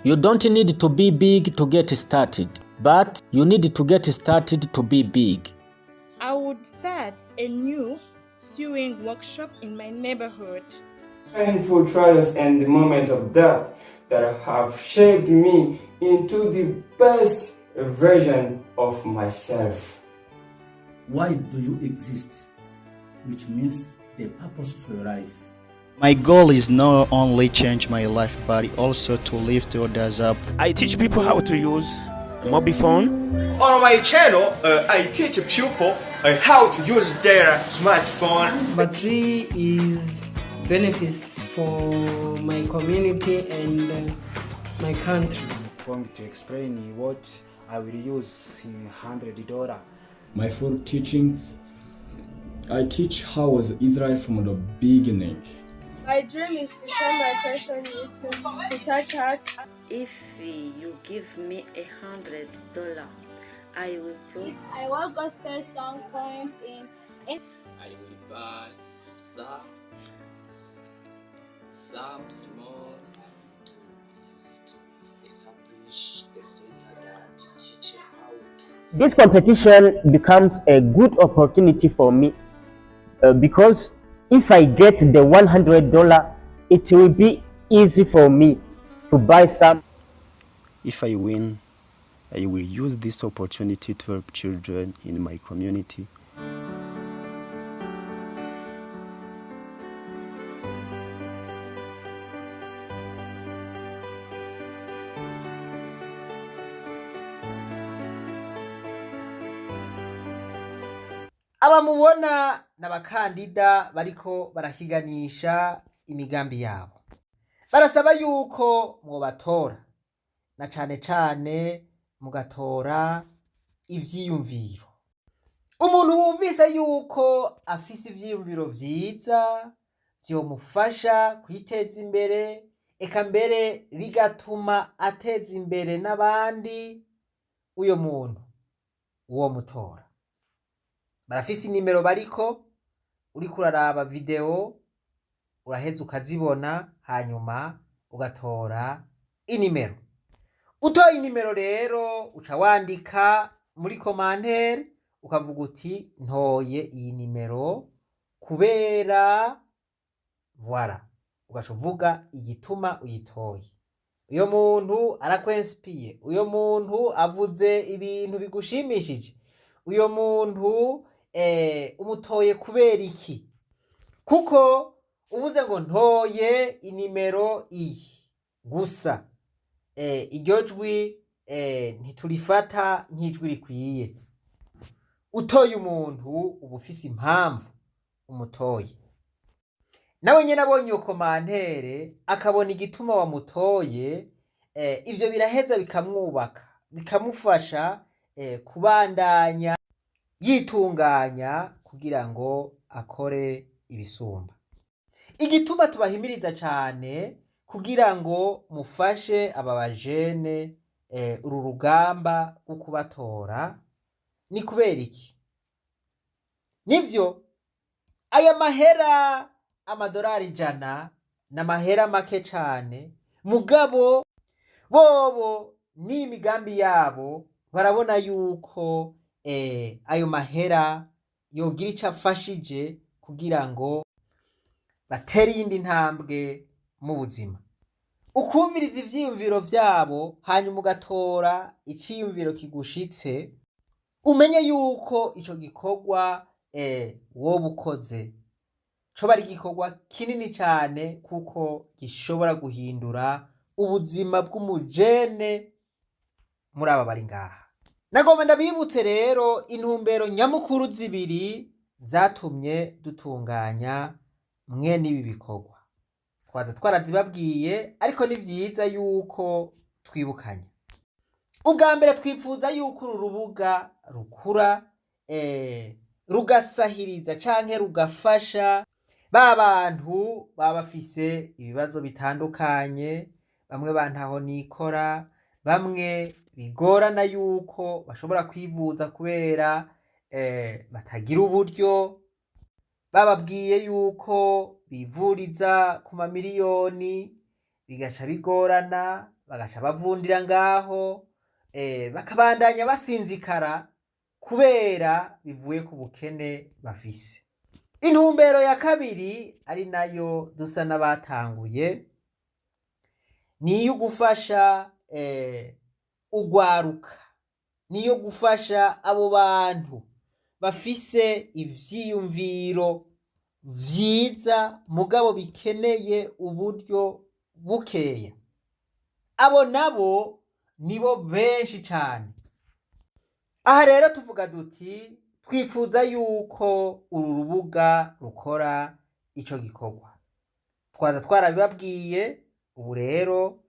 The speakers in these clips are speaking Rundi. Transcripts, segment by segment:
You don't need to be big to get started, but you need to get started to be big. I would start a new sewing workshop in my neighborhood. Painful trials and the moment of doubt that have shaped me into the best version of myself. Why do you exist? Which means the purpose of your life. My goal is not only change my life but also to lift others up. I teach people how to use a mobile phone. On my channel, I teach people how to use their smartphone. Battery is benefits for my community and my country. Going to explain what I will use in $100. My full teachings, I teach how was Israel from the beginning. My dream is to share my passion YouTube to touch hearts. If you give me $100, I will. I want gospel song poems in. I will buy some small to establish a center that teach how to. This competition becomes a good opportunity for me because if I get the $100, it will be easy for me to buy some. If I win, I will use this opportunity to help children in my community. Aba mubona ni abakandida bariko barahiganisha imigambi yabo, barasaba yuko mwobatora na cane cane mugatora ivyiyumviro. Umuntu wumvise yuko afise ivyiyumviro vyiza vyomufasha kwiteza imbere, eka mbere bigatuma ateza imbere n'abandi, uyo muntu uwo mutora. Barafise inimero bariko, uriko uraraba video uraheza ukazibona, hanyuma ugatora inimero. Utoye inimero rero uca wandika muri commentaire ukavuga uti: "Ntoye iyi nimero kubera", voilà, ugaca uvuga igituma uyitoye. Uyo muntu arakwensipiye, uyo muntu avuze ibintu bigushimishije, uyo muntu umutoye kubera iki? Kuko uvuze ngo ntoye inimero iyi gusa, iryo jwi ntiturifata nk'ijwi rikwiye. Utoye umuntu uba ufise impamvu umutoye. Nawe nyene abonye iyo commentaire akabona igituma wamutoye, ivyo biraheza bikamwubaka, bikamufasha kubandanya yitunganya kugira ngo akore ibisumba. Igituma tubahimiriza cane kugira ngo mufashe aba bajene uru rugamba rwo kubatora ni kubera iki? Nivyo, aya mahera amadorari 100 ni amahera make cane, mugabo bobo n'imigambi yabo barabona yuko ayo mahera yogira ico afashije kugira ngo batere iyindi ntambwe mu buzima. Ukumviriza ivyiyumviro vyabo, hanyuma ugatora iciyumviro kigushitse, umenye yuko ico gikorwa woba ukoze coba ari igikorwa kinini cane, kuko gishobora guhindura ubuzima bw'umujene muri aba bari ngaha. Nagomba ndabibutse rero intumbero nyamukuru zibiri zatumye dutunganya mwene ibi bikorwa. Twaza twarazibabwiye, ariko ni vyiza yuko twibukanya. Ubwa mbere, twifuza yuko uru rubuga rukura, rugasahiriza canke rugafasha ba bantu baba bafise ibibazo bitandukanye, bamwe bantaho nikora, bamwe bigorana yuko bashobora kwivuza kubera batagira uburyo, bababwiye yuko bivuriza ku mamiliyoni bigaca bigorana. Bagaca bavundira ngaho, bakabandanya basinzikara kubera bivuye ku bukene bafise. Intumbero ya kabiri, ari nayo dusa n'abatanguye, ni iyo gufasha ugwaruka, niyo gufasha abo bantu bafise ivyiyumviro vyiza mugabo bikeneye uburyo bukeya. Abo nabo nibo benshi cane. Aha rero tuvuga duti twifuza yuko uru rubuga rukora ico gikorwa. Twaza twarabibabwiye. Ubu rero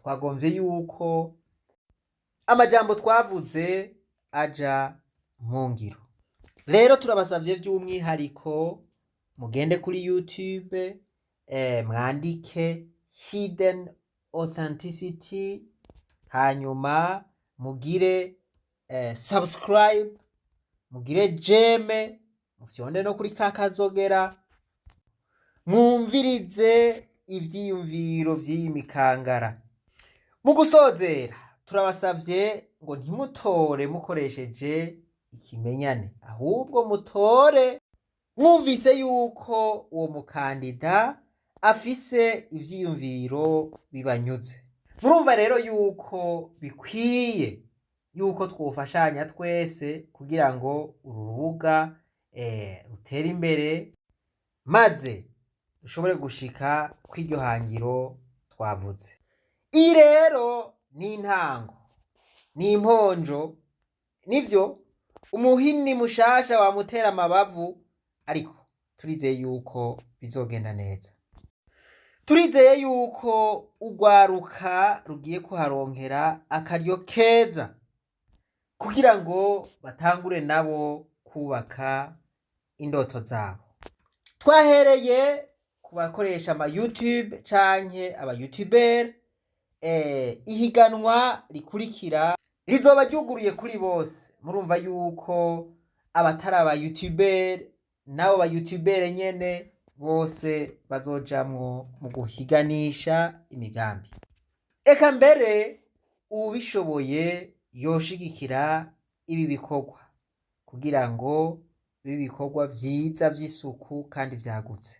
twagomvye yuko amajambo twavuze aja mu ngiro. Rero turabasavye vy'umwihariko mugende kuri YouTube, mwandike Hidden Authenticity, hanyuma mugire subscribe, mugire j'aime, mufyonde no kuri ka kazogera, mwumvirize ivyiyumviro vy'iyi mikangara. Mu gusozera, turabasavye ngo ntimutore mukoresheje ikimenyane, ahubwo mutore mwumvise yuko uwo mukandida afise ivyiyumviro bibanyuze. Murumva rero yuko bikwiye yuko twofashanya twese kugira ngo uru rubuga rutere imbere, maze dushobore gushika kw'iryo hangiro twavuze. Iyi rero ni intango, ni imponjo. Nivyo, umuhini mushasha wamutera amabavu, ariko turizeye yuko bizogenda neza. Turizeye yuko urwaruka rugiye kuharonkera akaryo keza kugira ngo batangure nabo kubaka indoto zabo. Twahereye ku bakoresha ama YouTube canke aba YouTuber. Ihiganwa rikurikira rizoba ryuguruye kuri bose. Murumva yuko abatari aba YouTuber n'abo ba YouTuber nyene bose bazojamwo mu guhiganisha imigambi. Eka mbere uwubishoboye yoshigikira ibi bikorwa kugira ngo bibe ibikorwa vyiza vy'isuku kandi vyagutse.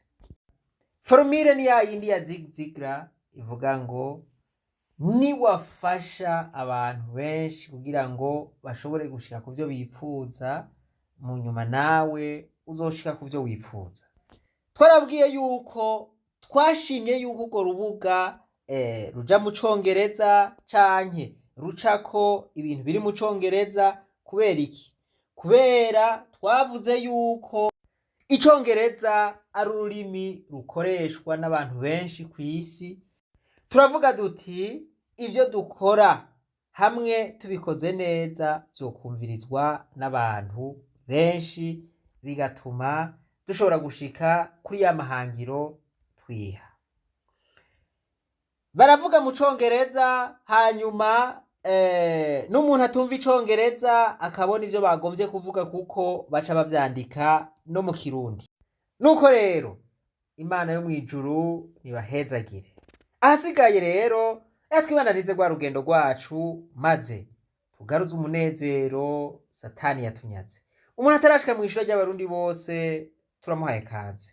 Formule ni ya yindi ya Zig Ziglar ivuga ngo niwafasha abantu benshi kugira ngo bashobore gushika ku vyo bipfuza, mu nyuma nawe uzoshika ku vyo wipfuza. Twarabwiye yuko twashimye yuko urwo rubuga ruja mu Congereza canke rucako ibintu biri mu Congereza. Kubera iki? Kubera twavuze yuko Icongereza ari ururimi rukoreshwa n'abantu benshi kw'isi. Turavuga duti ivyo dukora hamwe tubikoze neza vyokumvirizwa n'abantu benshi, bigatuma dushobora gushika kuri ya mahangiro twiha. Baravuga mu Congereza, hanyuma n'umuntu atumva Icongereza akabona ivyo bagomvye kuvuga, kuko baca bavyandika no mu Kirundi. Nuko rero Imana yo mw'ijuru nibahezagire. Ahasigaye rero twibananize rwa rugendo rwacu, maze tugaruze umunezero Satani yatunyaze. Umuntu atarashika mw'ishure ry'Abarundi bose, turamuhaye kaze.